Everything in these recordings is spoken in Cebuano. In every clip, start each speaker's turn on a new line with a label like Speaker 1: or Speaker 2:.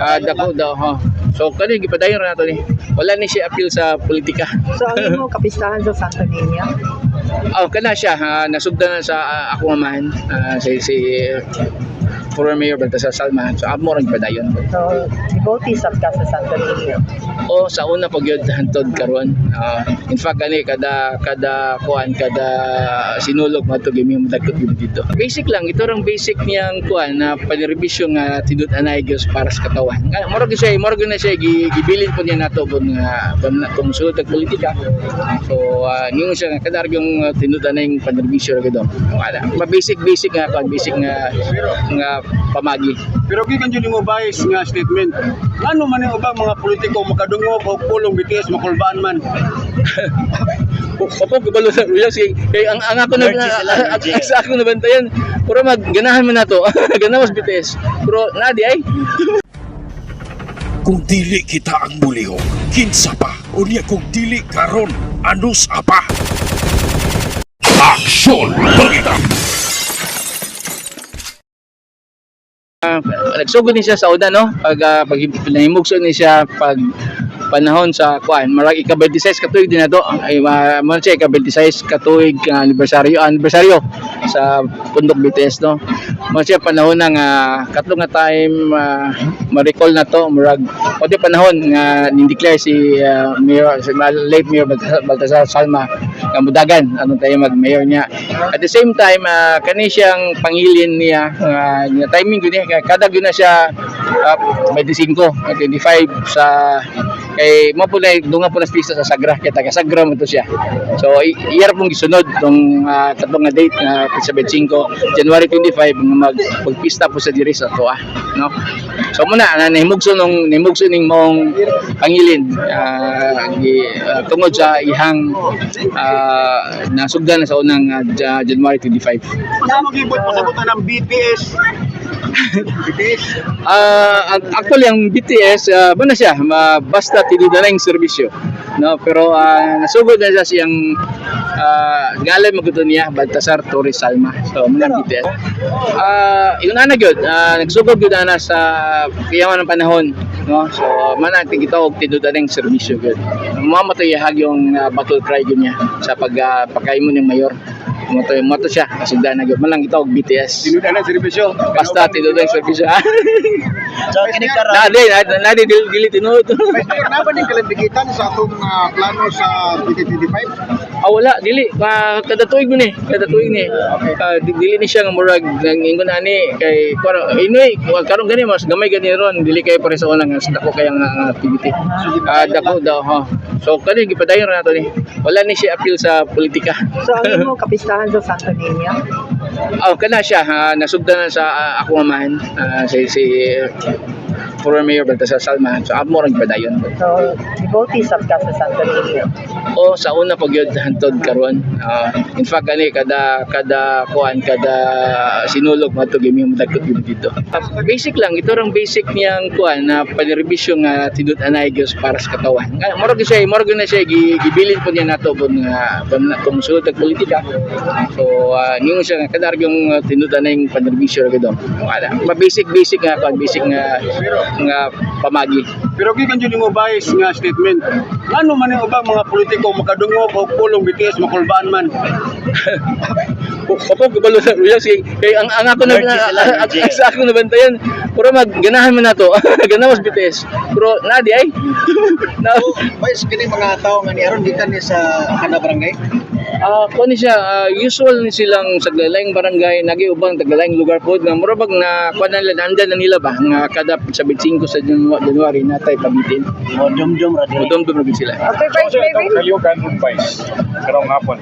Speaker 1: Dako daw ha. So kani gipadayon ra nato ni. Wala ni siya appeal sa politika.
Speaker 2: So ang imo kapistahan sa Santo Niño?
Speaker 1: Oh, kana siya nasugdan na sa ako amahan, si si former Mayor Baltasar Salma. So amo ra gipadayon.
Speaker 2: So devotee sab ka sa Santo Niño?
Speaker 1: O, sa una pag yun hantod karon. In fact, gani kada kada kuan, kada Sinulog madto gimi mo dagkot gyud dito. Basic lang ito rang basic niyang kuan na panerbisyo nga tinud-anay gyud para sa katawan. Nga murag siya, murag na siya gibilin po niya nato pud nga kung musulod og politika. So ningon siya nga kada yung tinud-anay panerbisyo ra gyud. Wala ma basic basic nga kuan, basic nga nga pamagi.
Speaker 3: Pero gikan jud nimo, Vice, nga statement. Ngano man ang ubang mga politiko makadungog og pulong BTS makulbaan man?
Speaker 1: Opo, kabalo sa Ruya. Sige, kay ang ako na
Speaker 4: Energy sila, energy.
Speaker 1: Sa ako nabantayan. Pero mag ganahan man nato. Ganahan mas BTS. Pero nadi ay.
Speaker 5: Kung dili kita ang mulihok, kinsa pa? Unya kung dili karon, anus apa? Aksyon Balita!
Speaker 1: Nagsugod ni siya sa una, no? Pag nahimugso ni siya pag panahon sa kuan, marag ika-26 katuig din nato. Ay ma siya ika-26 katuig anibersaryo anibersaryo sa Pundok BTS, no. Mo siya panahon na nga katlo nga time, ma-recall na to, murag o di panahon nga ni-declare si Mayor, si late Mayor Baltasar Salma nga mudagan ano tayo mag-mayor niya. At the same time, kani siyang pangilin niya nga timing gyud niya kada gyud na siya 25 25 sa kay mo po na dunga po na pista sa Sagra kay taga Sagra mo to siya. So iyar pong gisunod tong katong nga date nga sa 25 January 25 nga mag pagpista po sa diri sa Toa, no. So muna na nahimugso nung nahimugso ning mong pangilin tungod sa ihang nasugdan na sa unang January 25.
Speaker 3: Asa mo gibot pasabutan ng BTS? BTS.
Speaker 1: Actually ang BTS ba na siya basta tinuod na yung serbisyo, no, pero nasugod na siya siyang ngalan magud niya Baltasar Torres Salma. So mo ang BTS yun ana gyud, nagsugod gyud ana sa kiyaman ng panahon, no. So man ang gitawag tinuod na yung serbisyo gyud mo mo to ihag yung battle cry gyud niya sa pag pagkahimo ng mayor mo to siya nasugdan na gyud man lang gitawag BTS.
Speaker 3: Tinud na serbisyo.
Speaker 1: Basta tinuod na yung serbisyo.
Speaker 4: So kini karon
Speaker 1: Nadi, nadi, nadi, dili, dili tinuod.
Speaker 6: Vice Mayor, na ba din kalambigitan sa atong plano sa 2025?
Speaker 1: Ah, wala, dili. Kada tuig mo ni, kada tuig ni. Dili ni siya nga murag nang ingon ani kay kuno anyway, well, karon gani mas gamay gani ron, dili kay pare sa una nga dako kay nga nga activity. Dako daw ha. So kani gipadayon ra nato ni. Wala ni siya appeal sa politika.
Speaker 2: So ang imo kapistahan sa Santo Niño?
Speaker 1: Oh, kana siya nasugdan na sa ako amahan, si si former Mayor Baltasar Salma. So amo ra gipadayon.
Speaker 2: So devotee sab ka sa Santo Niño?
Speaker 1: O, sa una pag yun hantod karon. In fact, gani kada kada kuan kada Sinulog madto gimi mo dagkot gyud dito. Basic lang ito rang basic niyang kuan na panerbisyo nga tinud-anay gyud para sa katawan. Nga murag siya, murag na siya gibilin po niya nato pud nga kung musulod og politika. So ningon siya nga kada yung tinud-anay panerbisyo ra gyud. Wala ma basic basic nga kuan, basic nga nga pamagi.
Speaker 3: Pero gikan jud nimo, Vice, nga statement. Ngano man ang ubang mga politiko makadungog og pulong BTS makulbaan man?
Speaker 1: Opo, kabalo sa Ruya. Sige, kay ang ako na
Speaker 4: Energy sila, energy.
Speaker 1: sa ako nabantayan. Pero mag ganahan man nato. Ganahan mas BTS. Pero nadi ay. Na,
Speaker 6: Vice, kini mga tao nga ni aron gikan ni sa kada barangay?
Speaker 1: Kuan ni siya, usual ni silang sa laing barangay, nagi ubang taga-laing lugar pod nga mura bag na kuan na nila, naandan na nila ba nga kada sa 25 sa January natay pabitin.
Speaker 4: Mo dumdum ra diri.
Speaker 1: Mudumdum ra gyud sila.
Speaker 2: Okay, Vice Mayor.
Speaker 7: Kayugan advice karong hapon.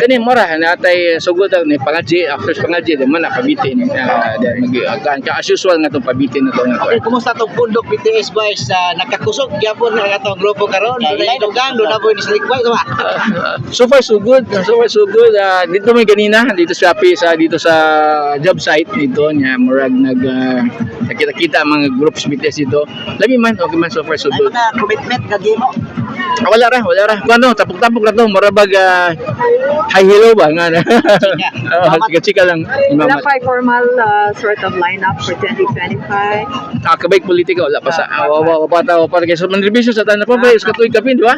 Speaker 1: Kani mora natay sugod ang ni pangadji, after pangadji di man na pabitin. Then mag ka as usual nga tong pabitin na to nga to.
Speaker 8: Okay, kumusta tong Pundok BTS, boys? Nakakusog gyapon ang atong grupo karon. Doon na dugang, doon na po ni Slick Boy, tama?
Speaker 1: So far so good. So far so good. Dito may ganina dito sa sa dito sa job site dito niya murag nag nakita-kita ang mga groups BTS dito. Lami man, okay man, so far so
Speaker 8: Ay
Speaker 1: good.
Speaker 8: mga commitment nga gimo.
Speaker 1: Ah, wala ra, wala ra. Ano, tapok-tapok na to, murabag hi hello ba nga na. Oo, chika-chika lang.
Speaker 2: Wala
Speaker 1: Imamat.
Speaker 2: pa formal sort of lineup for 2025.
Speaker 1: Ah, kabay politika wala pa sa wa wa wa pa ta wa pa kay so manribisyo sa tanan pa pa is katuig kapin, di ba?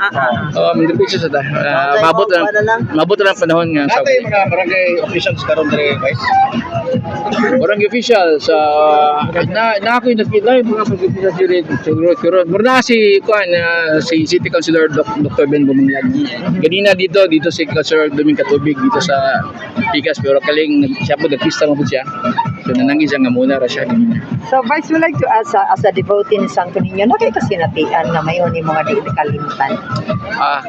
Speaker 1: Oo, manribisyo sa ta. Ah, mabot na mabot na ang panahon nga sa
Speaker 8: Natay mga barangay officials karon diri, Vice.
Speaker 1: Barangay official sa na na ako yung nakita yung mga pag-official diri siguro karon. Mura na si kuan si City Councilor Dr. Ben Bumanglag. Ganina dito dito si Councilor Doming Katubig dito sa Pikas, pero kaling siya po nagpista mo po siya. So nananggi siya nga muna ra siya ganina.
Speaker 2: So, Vice, we like to ask, as a devotee ni Santo Niño, na kay kasinatian nga mayon ni mga di kalimtan?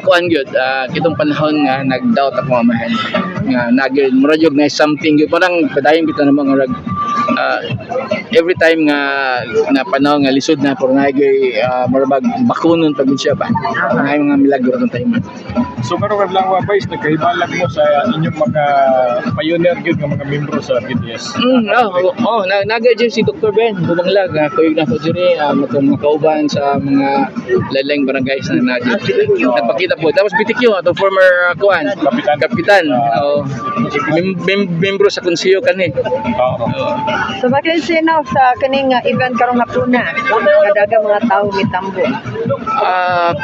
Speaker 1: Kuan gyud, kitong panahon nga nagdoubt ako mamahan nga nagyud mura jud na something gyud, parang padayon kita na mga rag every time nga na panahon nga lisod na, pero nagyoy mura bag bakunon pag siya ba na mga milagro ng time.
Speaker 7: So karon adlaw, Vice, nagkahibalag mo sa inyong mga pioneer gyud nga mga membro sa BTS.
Speaker 1: Oh, na naga dyan si Dr. Ben Bumanglag, kuyog na ko diri, matong mga kauban sa mga lalang barangays na na nagpakita po. Tapos BTQ atong former kuan,
Speaker 7: Kapitan.
Speaker 1: Kapitan. Oh, membro sa konseyo kani.
Speaker 7: Oo.
Speaker 1: Oh.
Speaker 2: So, bakit sino sa kaning event karong hapuna? Nga daga mga tao mitambo.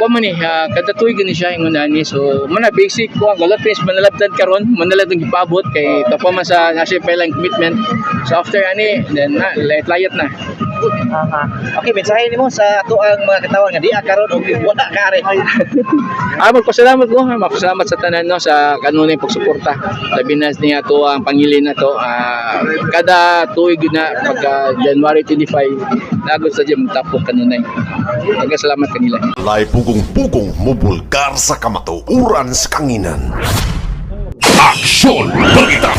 Speaker 1: Kuan man ni, kada tuig ni siya ingon ani. So, muna basic ko ang galot finish manalabtan karon, manalabtan gipaabot kay tapa man sa nasa pa lang commitment. So after ani, then na layat-layat na.
Speaker 2: Aha.
Speaker 8: Okay, mensahe nimo sa ato ang mga katawan nga diha karon og wala ka ari.
Speaker 1: Magpasalamat ko, ha. Magpasalamat sa tanan, no, sa kanunay pagsuporta. Labi na niya to ang pangilin na to. Kada tuig na pagka January 25, nagod sa dyan magtapok kanunay. Nagkasalamat kanila.
Speaker 5: Lay pugong-pugong mubulgar sa kamatuoran sa kanginan. Aksyon Balita!